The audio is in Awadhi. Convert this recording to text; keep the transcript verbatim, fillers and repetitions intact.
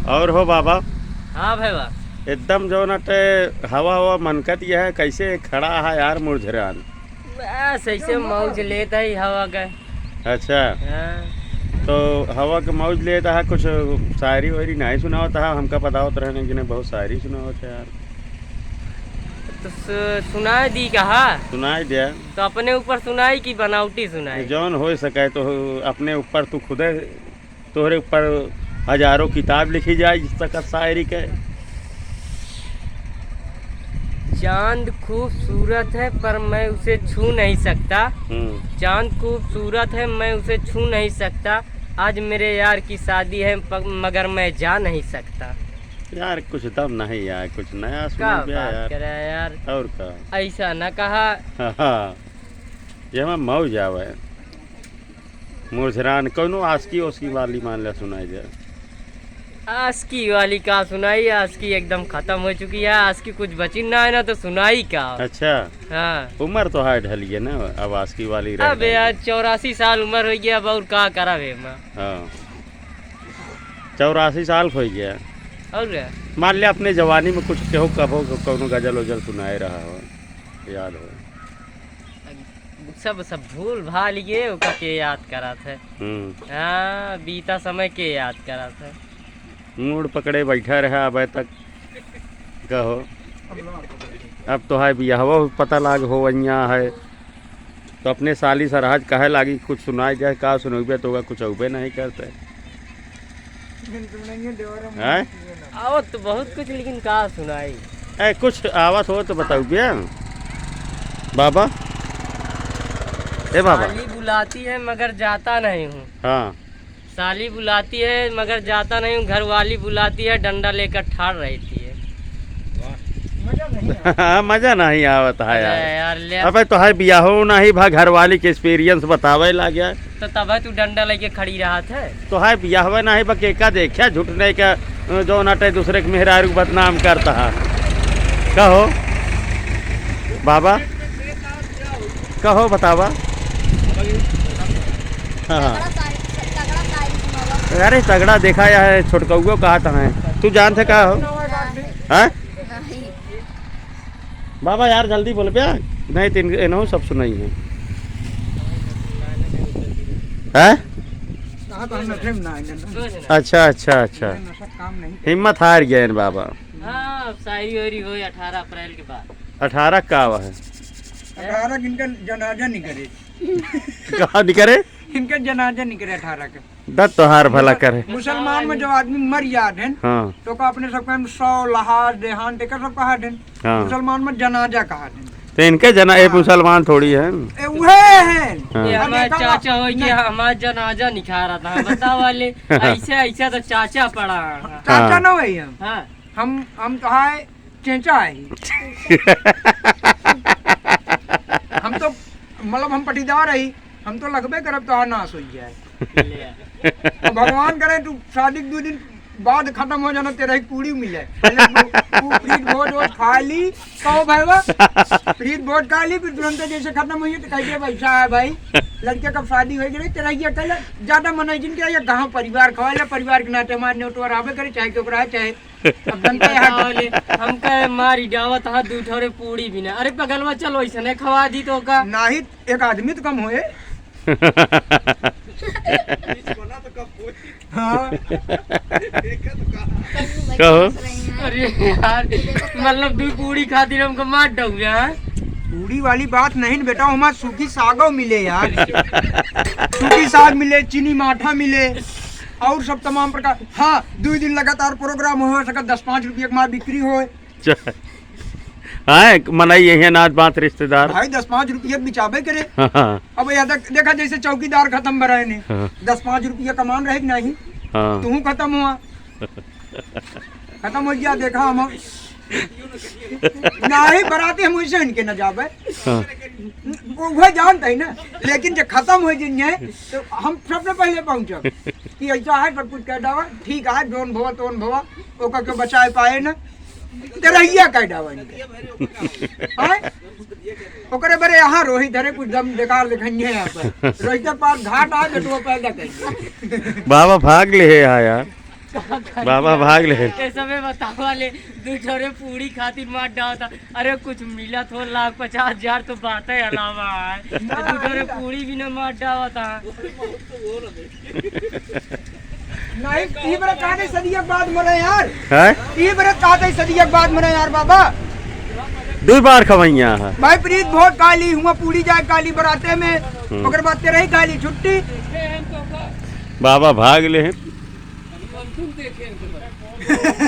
और हो बाबा? हाँ भाई बा। एकदम जौन अटे हवा हवा मनकत यह है, कैसे खड़ा है यार मुरझरान? बस ऐसे मौज लेत है हवा का। अच्छा। हाँ। तो हवा के मौज लेत है, कुछ शायरी वायरी नहीं सुनावत है? हमका बतावत रहने कि नहीं बहुत शायरी सुनावत है यार। तो सु-, सुनाए दी कहा? सुनाए दिया। तो अपने ऊपर सुनाई कि बनावटी सुनाई? जौन हो सके तो अपने ऊपर तू खुदे तोहरे ऊपर हजारों किताब लिखी जाए इस तक शायरी के। चांद खूबसूरत है पर मैं उसे छू नहीं सकता। हम्म। चांद खूबसूरत है, मैं उसे छू नहीं सकता। आज मेरे यार की शादी है, प-, मगर मैं जा नहीं सकता। यार, कुछ दम नहीं यार, कुछ नया का सुन गया बात यार। करे यार? और का? ऐसा न कहा। हाँ, हाँ। ये हमें मौज आवे। मुरझरान, कौनो आशिकी ओशिकी वाली मान ले सुनाई दे। आशिकी वाली का सुनाई, आशिकी एकदम खत्म हो चुकी है, आशिकी कुछ बची ना है ना, तो सुनाई का? अच्छा। हाँ। उम्र तो है ढली है ना, अब आशिकी वाली रह अब गई। यार, चौरासी साल उम्र हो गया, अब और का करब है माँ? हाँ, चौरासी साल हो गया। और क्या? मान ले अपने जवानी में कुछ केहू कबो कौनो गजल उजल सुनाए रहा हो, याद हो। सब, सब भूल भाल गए, ओका के याद करत है? हम्म। हाँ, बीता समय के याद करत है? मूड़ पकड़े बैठा रहा अबे तक। कहो, अब तो है बियाहवा पता लाग हो वहिया है, तो अपने साली सरहज कहे लागी, कुछ सुनाई जाए, का सुनौबे तो ओका कुछ अउबे नहीं करते। हैं? आवत तो बहुत कुछ, लेकिन का सुनाई? ए, कुछ आवत हो तो बताओ बे। बाबा, ए बाबा। साली बुलाती है मगर जाता नहीं हूँ। हाँ। साली बुलाती है मगर जाता नहीं हूँ, घरवाली बुलाती है, डंडा लेकर ठाड़ रहती है। हाँ, मजा नहीं आवत है अरे यार। यार, ले। अबे तो है बियाहो नहीं भा, घरवाली के experience बतावे लाग्या। तो तब है तू डंडा लेके खड़ी रहत है। तो है बियाहवे नहीं बा, केका देख्या झूठ नहीं का, अ, जौन अटे दूसरे के मेहरारू के बदनाम करता है। कहो बाबा, कहो बतावा। हाँ, हाँ। तगड़ा शायरी, तगड़ा शायरी सुनावा। अरे तगड़ा देखा या है, छोटकउओ कहा था है। तू जानते का हो? हाँ। हैं? नहीं। बाबा यार जल्दी बोल बे, नहीं तो इन-, इन्हों सब सुनाई है। हैं? कहा तो हम नशे में ना आएंगे ना। अच्छा, अच्छा, अच्छा। नशा काम नहीं। हिम्मत हार गया इन बाबा। हाँ, अब शायरी वायरी होई अठारह अप्रैल के बाद। अठारह का आवा है? अठारह के इनका जनाजा निकरे। कहाँ निकरे? इनका जनाजा निकरे अठारह के। दत्त तोहार भला करे। मुसलमान में जब आदमी मर जात हैं, हाँ। तो का अपने सब कहन सौ, लहाज, देहांत, एकर सब कहा देन। हाँ। मुसलमान में जनाजा कहा देन। तो इनके जना-, ये हाँ। मुसलमान थोड़ी है। ए, उहे हैं। हाँ। ये अब हमारे देखा चाचा हो कि ना। हमारा जनाजा निकारा था, बतावा ले। ऐसे, ऐसे तो चाचा पड़ा है। चाचा हाँ। ना वही हम। हाँ। हम, हम तो है चेंचा है। हम तो, मतलब, हम पटीदार है, हम तो लगबे करब तो नाश हो जाए। ले। तो भगवान करे तू शादी के दो दिन बाद खत्म हो जाना, तेरा ही पूरी मिले। पहले तू, तू प्रीत भोज वोज खा ली, कहो भाई वाह, प्रीत भोज खा ली, फिर तुरंत जैसे खत्म हुई तो कह दिया, "भाई साहब, भाई, लड़के कब शादी होई गई, तेरा ये कल ज्यादा मना जिनके ये गाँव परिवार खवा ले, परिवार के नाते हमारे नेटवर आवे करे, चाहे क्यों रहा, चाहे अब जनता यहाँ बताओ ले, हमका मारी डावत हा दू ठोरे पूरी बिना। अरे पगलवा, चलो ऐसने खवा दी तो का?" नाही, एक आदमी तो कम होए। हाँ। कहो। अरे यार, मतलब दू पूरी खातिर हमको मार डौबे, हाँ? पूरी वाली बात नहीं न बेटा, हमार सूखी सागो मिले यार। सूखी साग मिले, चीनी माठा मिले, और सब तमाम प्रकार। हाँ, दू दिन लगातार प्रोग्राम हो सकत, दस पाँच रुपया के मार बिक्री होए। च-, हाँ, मनई यही अनाज बात रिश्तेदार। भाई, दस पाँच रुपया बिचाबे करे। हाँ, हाँ। अब याद देखा, जैसे चौकीदार खत्म भराए ने, हाँ। दस पाँच रुपया कमान रहे कि नहीं? हाँ। तू खत्म हुआ। खत्म हो गया, देखा हम। नाही, बराती हम वैसे इनके न जाबे। हाँ। वो, वो जानते हैं ना, लेकिन जब खत्म हो जाइए, तो हम सबसे पहले पहुँचब कि ऐसा है, सब कुछ कह डावा, ठीक है, जोन भवा, तोन भवा, ओकर के बचाए पाए ना, तो रहिया कह डावा इनके। हाँ? ओकरे बरे यहाँ रोही धरे कुछ दम बेकार दिखाइए यहाँ पर। रोहित के पास घाट आ, बेटुआ पैदा करिए। बाबा भाग ले है यहाँ यार। बाबा भाग ले। ए सबे बतावा ले, दू ठोरे पूड़ी खातिर मार डावता। अरे कुछ मिला तो लाख पचास हजार तो बात है अलावा है। दू ठोरे पूड़ी भी ना मार डावता। नहीं, ई बरे कहा थे सदिया के बाद मरे यार। हैं? ई बरे कहा थे सदिया के बाद मरे यार बाबा। दो बार खवैया है। भाई प्रीत भोज काली हुआ, पूड़ी जाए काली बराते में, हम्म। ओकर बाद तेरे ही काली छुट्टी। बाबा भाग ले हैं।